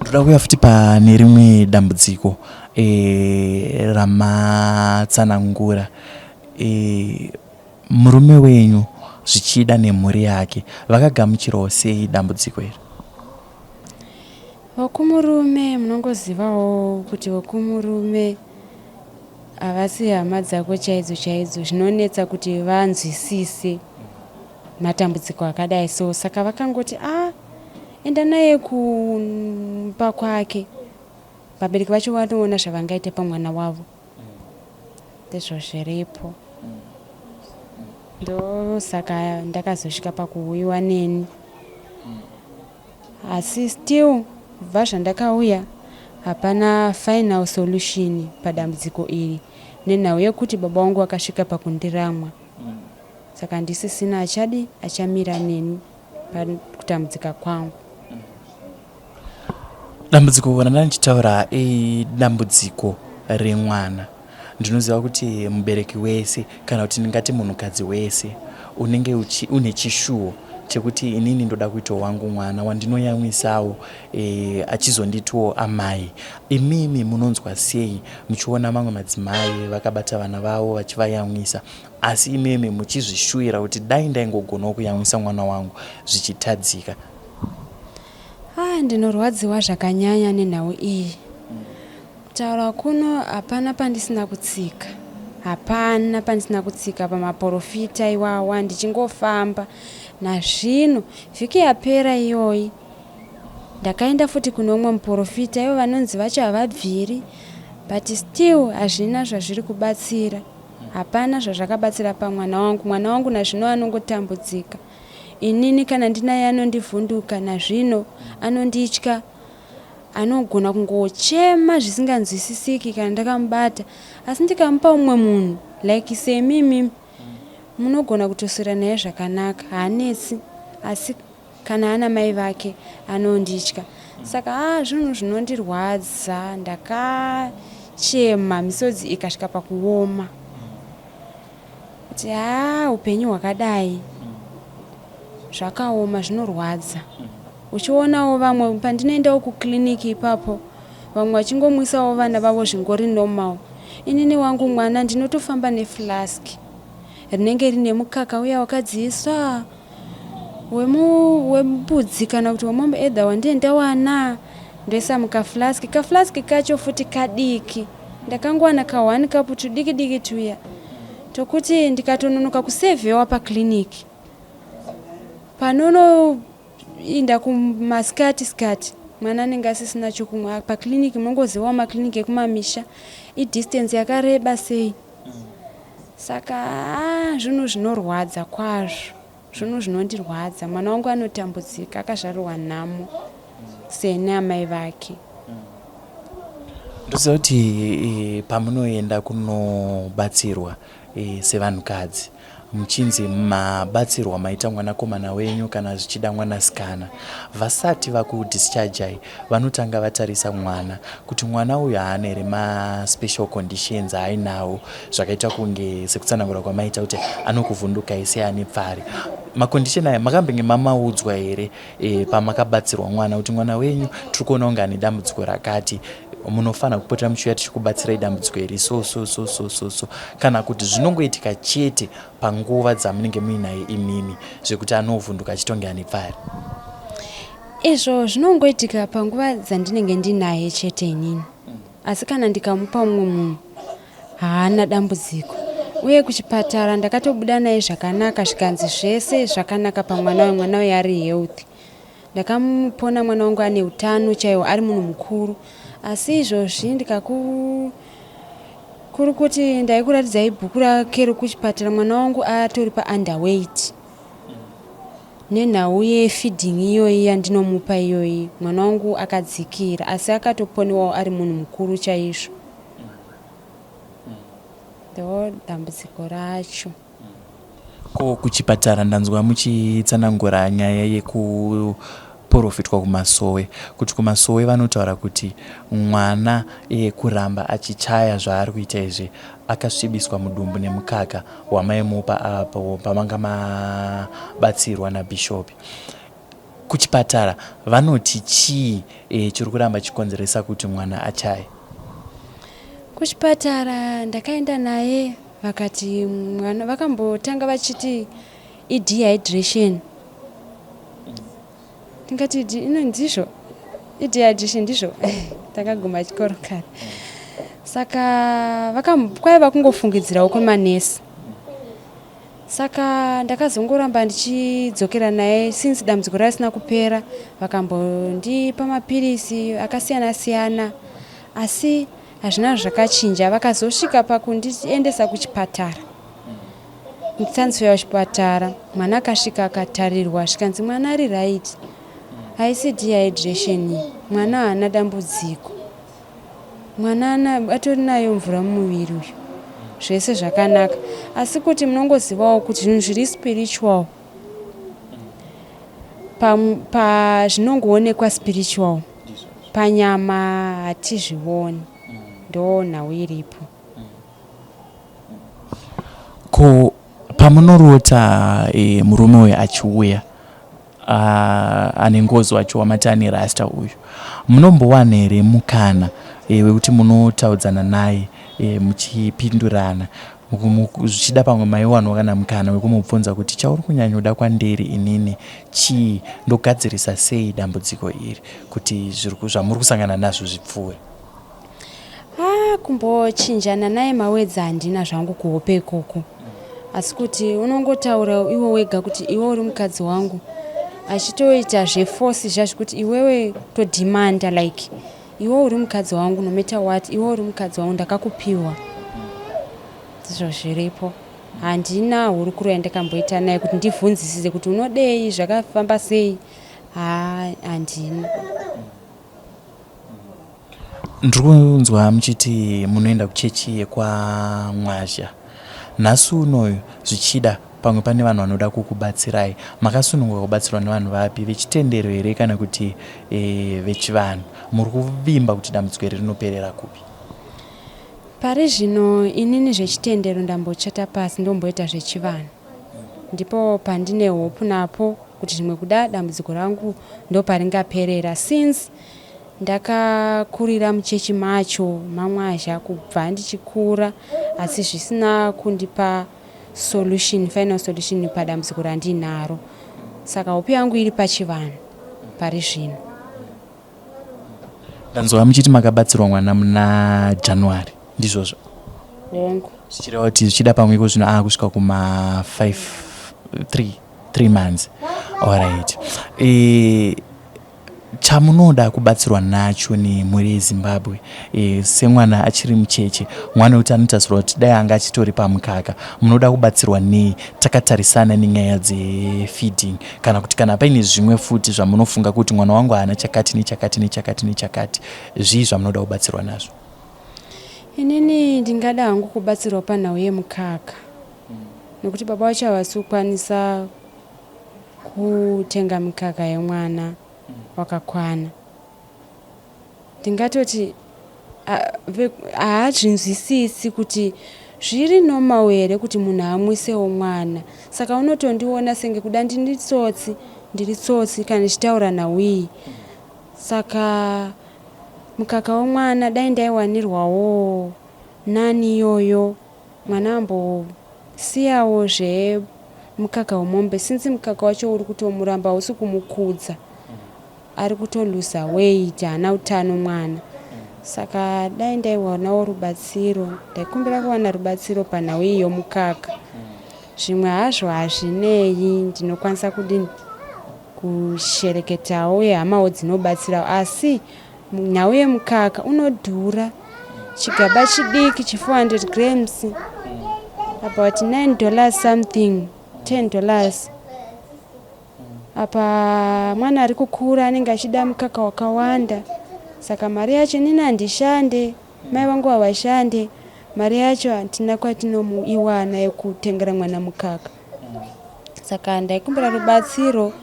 Ndoda kuuya futi pane rimwe dambudziko e, ramatsanangura e, murume wenyu zvichida nemhuri yake vakagamuchirawo sei dambudziko iri? Vokumurume munongozivawo kuti vokumurume havasi hama dzako chaidzo chaidzo zvinonetsa kuti vanzwisise matambudziko akadai so saka vakangoti a ah, enda naye kumba kwake vabereki vacho vanoona zvavangaita pamwana wavo ndizvo zviripo ndosaka ndakazosvika pakuuyiwa neni Asi still kubva zvandakauya hapana final solution padambudziko iri nenhau yekuti baba vangu vakasvika pakundiramwa saka handisisina achadi achamira neni pakutambudzika kwangu. Dambudziko randanga ndichitaura idambudziko remwana. Ndinoziva kuti mubereki wese kana kuti ndingati munhukadzi wese unenge une chishuwo chekuti inini ndoda kuitawo wangu mwana wandinoyamwisawo e, achizonditiwo amai. Imimi munonzwa sei muchiona mamwe madzimai vakabata vana vavo vachivayamwisa asi imimi muchizvishuwira kuti dai ndaingogonawo kuyamwisa mwana wangu zvichitadzika? Ah, ndinorwadziwa zvakanyanya nenhau iyi. Kutaura kuno hapana pandisina kutsika, hapana pandisina kutsika pamaporofita iwawa ndichingofamba. Nazvino vhiki yapera iyoyi ndakaenda futi kune umwe muporofita ivo vanonzi vacho havabviri but still hazvina zvazviri kubatsira. Hapana zvazvakabatsira pamwana wangu, mwana wangu nazvino anongotambudzika. Inini kana ndinaye anondivhunduka nazvino anonditya. Anogona kungochema zvisinganzwisisiki kana ndakamubata asi ndikamupa umwe munhu like semi imimi munogona kutoswera naye zvakanaka haanetsi asi kana ana mai vake anonditya saka haa zvinhu zvinondirwadza ndakachema misodzi ikasvika pakuoma kuti haa upenyu hwakadai zvakaoma zvinorwadza Uchionawo vamwe pandinoendawo kuclinic ipapo vamwe vachingomwisawo vana vavo zvingori normal. Inini wangu mwana ndinotofamba neflask rinenge rine mukaka uya wakadziiswa wembudzi kana kuti wemombe either wandinenge ndawana ndoisa mukaflask. Kaflask kacho futi kadiki ndakangowana ka one cup tudiki diki tuya tokuti ndikatononoka kusevhewa paclinic panono inda kumasikati sikati. Mwana anenge asisina chokumwa. Paclinic munongozivawo maclinic ekumamisha idistance yakareba sei. Saka haa zvinhu zvinorwadza kwazvo. Zvinhu zvinondirwadza. Mwana wangu anotambudzika akazvarirwa nhamo seni amai vake. Ndoziva kuti e, pamunoenda kunobatsirwa e, sevanhukadzi muchinzi mabatsirwa maita mwanakomana wenyu kana zvichida mwanasikana vasati vakudischarjai vanotanga vatarisa mwana kuti mwana uyu haana here maspecial conditions aainawo zvakaita kunge sekutsanangura kwamaita kuti anokuvhundukai seane pfari macondition aya makambenge mamaudzwa here e, pamakabatsirwa mwana kuti mwana wenyu tiri kuona kunge ane dambudziko rakati munofanira kupota muchiuya tichikubatsirai dambudziko iri so so so so so so kana kuti zvinongoitika chete panguva dzamunenge muinaye imimi zvekuti anovhunduka achitonge ane pfari Izvo zvinongoitika panguva dzandinenge ndinaye chete inini asi kana ndikamupa mumwe munhu haana dambudziko uye kuchipatara ndakatobuda naye zvakanaka zvikanzi zvese zvakanaka pamwana uyu mwana uyu ari healthy ndakamupona mwana wangu ane utano chaiwo ari munhu mukuru asi izvozvi ndikaku kuri kuti ndaikuratidzai bhuku rake rekuchipatara mwana wangu atori paunderweight Nenhau yefeeding iyoyi yandinomupa iyoyi mwana wangu akadzikira asi akatoponewawo ari munhu mukuru chaizvo. Ndo dambudziko racho. Ko kuchipatara ndanzwa muchitsanangura nyaya yekuporofitwa kumasowe kuti kumasowe vanotaura kuti mwana e, kuramba achichaya zvaari kuita izvi akasvibiswa mudumbu nemukaka wamaimupa apo pamanga mabatsirwa nabhishopi. Kuchipatara vanoti chii e, chiri kuramba chikonzeresa kuti mwana achaye? Kuchipatara ndakaenda naye vakati mwana vakambotanga vachiti idehydration tingati ino ndizvo idehydration ndizvo takaguma chikoro kare saka kwaiva kungofungidzirawo kwemanesi saka ndakazongoramba ndichidzokera naye since dambudziko raisina kupera vakambondipa mapirisi akasiyana siyana asi hazvina zvakachinja vakazosvika pakundiendesa kuchipatara Transfer kuchipatara mwana akasvika akatarirwa zvikanzi mwana ari right haisi dehydration iyi mwana haana dambudziko mwana atori nayo mvura mumuviri uyu zvese zvakanaka asi kuti munongozivawo kuti zvinhu zviri spiritual pazvinongoonekwa pa spiritual panyama hatizvioni ndo nhau iripo Ko pamunorota e, murume uyu achiuya ane ngozi wacho wamati ane rasta uyu munombowana here mukana e, wekuti munotaudzana naye e, muchipindurana zvichida pamwe maiwanwa kana mukana wekumubvunza kuti chauri kunyanyoda kwandiri inini chii ndogadzirisa sei dambudziko iri kuti zvamuri kusangana nazvo zvipfuure Haa kumbochinjana naye mawords handina zvangu kuhope ikoko asi kuti unongotaura iwe wega kuti iwe uri mukadzi wangu achitoita zveforce zviya zvekuti iwewe todhimanda like iwe uri mukadzi wangu no matter what iwe uri mukadzi wangu ndakakupiwa ndizvo zviripo handina hurukuro yandakamboita naye kuti ndivhunzisise kuti unodei zvakafamba sei haa handina Ndiri kunzwa muchiti munoenda kuchechi yekwaMwazha. Nhasi unoyu zvichida pamwe pane vanhu vanoda kukubatsirai. Makasununguka kubatsirwa nevanhu vapi? Vechitendero here kana kuti e, vechivanhu? Muri kuvimba kuti dambudziko iri rinoperera kupi? Pari zvino inini zvechitendero ndambotsveta pasi ndomboita zvechivanhu. Ndipo pandine hope napo kuti zvimwe kuda dambudziko rangu ndoparingaperera since Ndakakurira muchechi macho maMwazha kubva ndichikura asi zvisina kundipa solution, final solution padambudziko randinaro. Saka hope yangu iri pachivanhu pari zvino. Ndanzwa muchiti makabatsirwa mwana muna January, ndizvozvo? Hongu. Zvichireva kuti zvichida pamwe iko zvino aakusvika kuma 5 3 3 months. Alright. E, Chamunoda kubatsirwa nacho nemhuri yeZimbabwe e, semwana achiri mucheche, mwana wekuti anotarisirwa kuti dai anga achitori pamukaka, munoda kubatsirwa nei takatarisana nenyaya dzefeeding, kana kuti kana paine zvimwe futi zvamunofunga kuti mwana wangu haana chakati nechakati nechakati nechakati, zvii zvamunoda kubatsirwa nazvo? Inini ndingada hangu kubatsirwa panhau yemukaka nekuti baba vacho havasi kukwanisa kutenga mikaka yemwana wakakwana. Ndingatoti haazvinzwisisi kuti zviri normal here kuti munhu amwisewo mwana. Saka unotondiona senge kuda ndini tsotsi, ndiri tsotsi kana ndichitaura nhau iyi. Saka mukaka wemwana dai ndaiwanirwawo nani iyoyo. Mwana ambosiyawo zvemukaka wemombe since mukaka wacho uri kutomuramba hausi kumukudza. Ari kutoluza weight haana utano mwana. Saka dai ndaiwanawo rubatsiro ndaikumbira kuwana rubatsiro panhau iyi yomukaka. Zvimwe hazvo hazvinei ndinokwanisa kudini kushereketawo uye hamawo dzinobatsirawo asi Nhau yemukaka unodhura. Chigaba chidiki chi 400 grams about 9 dollars something 10 dollars. Apa mwana ari kukura anenge achida mukaka wakawanda saka mari yacho inini handishande mai vangu havashande mari yacho hatina kwatinoiwana yekutengera mwana mukaka saka ndaikumbira rubatsiro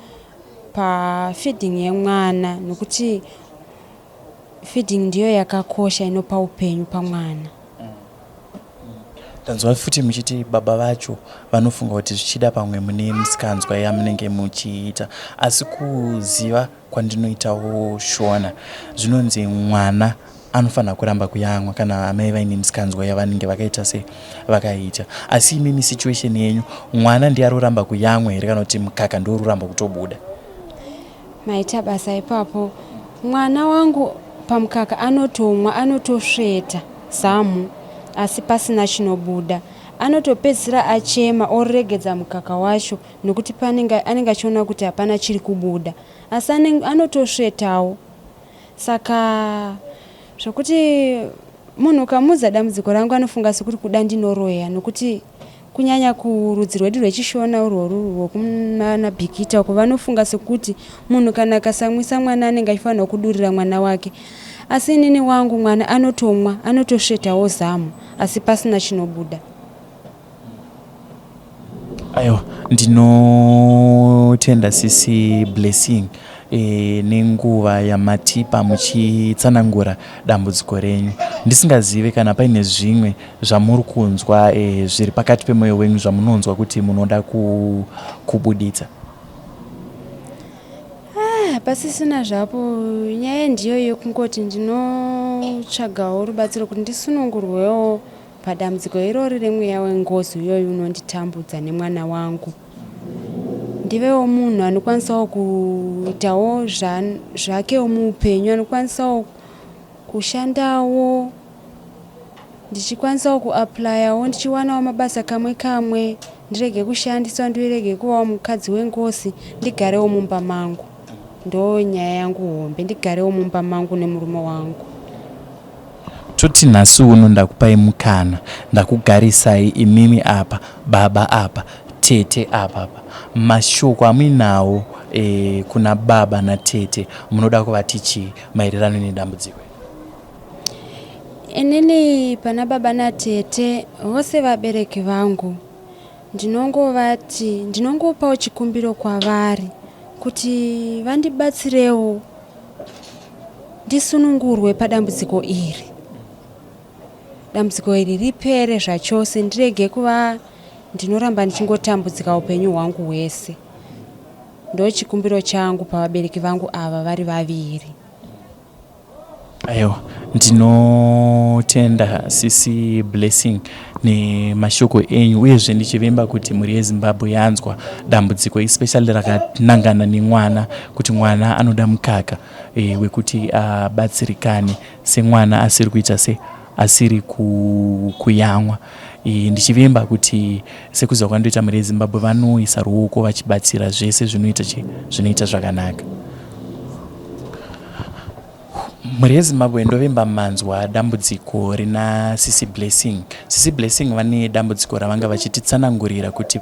pafeeding yemwana nokuti feeding ndiyo yakakosha inopa upenyu pamwana. Ndanzwa futi muchiti baba vacho vanofunga kuti zvichida pamwe mune misikanzwa yamunenge muchiita asi kuziva kwandinoitawo Shona zvinonzi mwana anofanira kuramba kuyamwa kana amai vaine misikanzwa yavanenge vakaita se vakaita asi imimi situation yenyu mwana ndiye ari kuramba kuyamwa here kana kuti mukaka ndiwo uri kuramba kutobuda? Maita basa ipapo. Mwana wangu pamukaka anotomwa anotosveta zamu asi pasina chinobuda. Anotopedzisira achema oregedza mukaka wacho nokuti panenge anenge achiona kuti hapana chiri kubuda asi anotosvetawo. Saka zvokuti munhu ukamuudza dambudziko rangu anofunga sekuti kuda ndinoroya nokuti kunyanya kurudzi rwedu rwechiShona urworwu rwekunana Bikita uko vanofunga sekuti munhu kana akasamwisa mwana anenge achifanirwa kudurira mwana wake. Asi inini wangu mwana anotomwa anotosvetawo zamu asi pasina chinobuda. Aiwa ndinotenda sisi Blessing e, nenguva yamatipa muchitsanangura dambudziko renyu. Ndisingazive kana paine zvimwe zvamuri kunzwa e, zviri pakati pemwoyo wenyu zvamunonzwa kuti munoda ku, kubuditsa. Ah, pasisina zvapo nyaya ndiyo yekungoti ndinotsvagawo rubatsiro kuti ndisunungurwewo Padambudziko irori remweya wengozi uyoyu unonditambudza nemwana wangu, ndivewo munhu anokwanisawo kuitawo zvakewo muupenyu, anokwanisawo kushandawo, ndichikwanisawo kuaplayawo ndichiwanawo mabasa kamwe kamwe, ndirege kushandiswa, ndirege kuvawo mukadzi wengozi, ndigarewo mumba mangu. Ndonyaya yangu hombe, ndigarewo mumba mangu nemurume wangu. Toti nhasi uno ndakupai mukana, ndakugarisai imimi apa, baba apa, tete apapa. Mashoko amuinawo e, kuna baba natete munoda kuvati chii maererano nedambudziko iri? Inini pana baba natete vose vabereki vangu ndinongovati ndinongopawo chikumbiro kwavari kuti vandibatsirewo Ndisunungurwe padambudziko iri. Dambudziko iri ripere zvachose ndirege kuva ndinoramba ndichingotambudzika upenyu hwangu hwese. Ndochikumbiro changu pavabereki vangu ava vari vaviri. Aiwa ndinotenda sisi Blessing nemashoko enyu uyezve ndichivimba kuti mhuri yeZimbabwe yanzwa dambudziko especially rakanangana nemwana kuti mwana anoda mukaka e, wekuti abatsirikane semwana asiri kuita se asiri ku, kuyamwa e, ndichivimba kuti sekuziva kwandoita mhuri yeZimbabwe vanoisa ruoko vachibatsira zvese zvinoita chi zvinoita zvakanaka. Mhuri yeZimbabwe ndovimba manzwa dambudziko rina Sisi Blessing. Sisi Blessing vane dambudziko ravanga vachititsanangurira kuti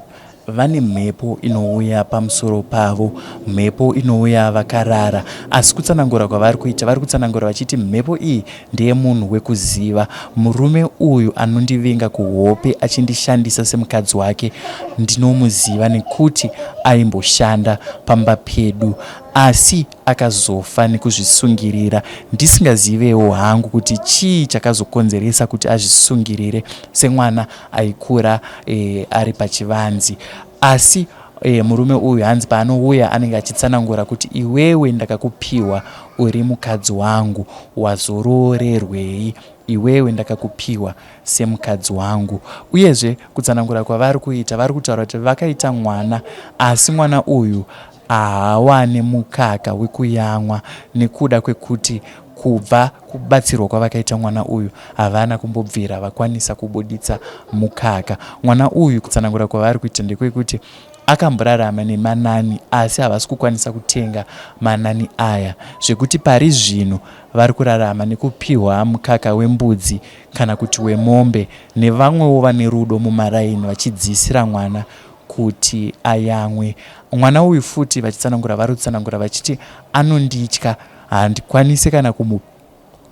vane mhepo inouya pamusoro pavo, mhepo inouya vakarara. Asi kutsanangura kwavari kuita, vari kutsanangura vachiti mhepo iyi ndeyemunhu wekuziva. Murume uyu anondivinga kuhope achindishandisa semukadzi wake ndinomuziva nekuti aimboshanda pamba pedu asi akazofa nekuzvisungirira ndisingazivewo hangu kuti chii chakazokonzeresa kuti azvisungirire semwana aikura e, ari pachivanzi asi e, murume uyu hanzi paanouya anenge achitsanangura kuti iwewe ndakakupiwa uri mukadzi wangu wazoroorerwei iwewe ndakakupiwa semukadzi wangu uyezve kutsanangura kwavari kuita vari kutaura kuti vakaita mwana asi mwana uyu haawane mukaka wekuyamwa nekuda kwekuti kubva kubatsirwa kwavakaita mwana uyu havana kumbobvira vakwanisa kubuditsa mukaka. Mwana uyu kutsanangura kwavari kuita ndekwekuti akamborarama nemanani asi havasi kukwanisa kutenga manani aya zvekuti pari zvino vari kurarama nekupihwa mukaka wembudzi kana kuti wemombe nevamwewo vane rudo mumaraini vachidziisira mwana kuti ayamwe. Mwana uyu futi vachitsanangura vari kutsanangura vachiti anonditya handikwanise kana kumu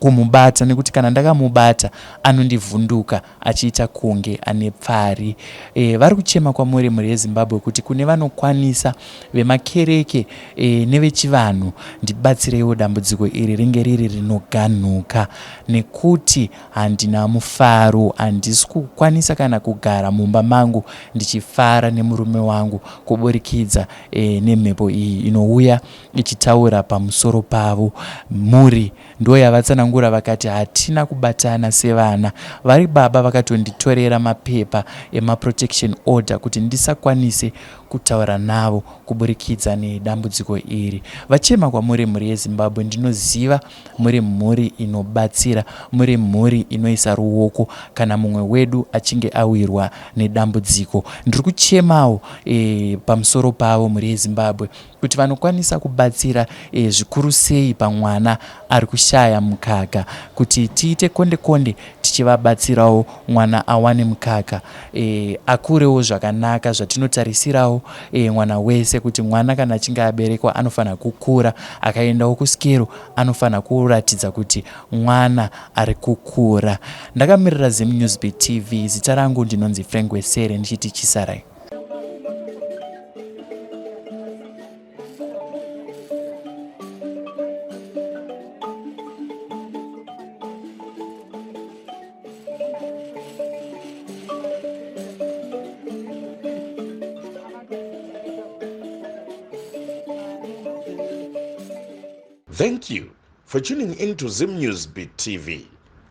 kumubata nekuti kana ndakamubata anondivhunduka achiita kunge ane pfari. E, vari kuchema kwamuri mhuri yeZimbabwe kuti kune vanokwanisa vemakereke e, nevechivanhu ndibatsireiwo dambudziko iri ringe riri rinoganhuka nekuti Handina mufaro, handisi kukwanisa kana kugara mumba mangu ndichifara nemurume wangu kuburikidza e, nemhepo iyi inouya ichitaura pamusoro pavo. Mhuri ndoyavatsanangura vakati hatina kubatana sevana. Vari baba vakatonditorera mapepa emaprotection order kuti ndisakwanise kutaura navo kuburikidza nedambudziko iri. Vachema kwamuri mhuri yeZimbabwe, ndinoziva Muri mhuri inobatsira, muri mhuri inoisa ruoko kana mumwe wedu achinge awirwa nedambudziko. Ndiri kuchemawo e, pamusoro pavo mhuri yeZimbabwe kuti vanokwanisa kubatsira e, zvikuru sei pamwana ari kushaya mukaka kuti tiite konde konde tichivabatsirawo mwana awane mukaka e, akurewo zvakanaka zvatinotarisirawo e, mwana wese kuti mwana kana achinge aberekwa anofanira kukura akaendawo kusikero anofanira kuratidza kuti mwana ari kukura. Ndakamirira Zim Newsbeat TV, zita rangu ndinonzi Frank Wesere ndichiti chisarai. Thank you for tuning in to Zim News Beat TV.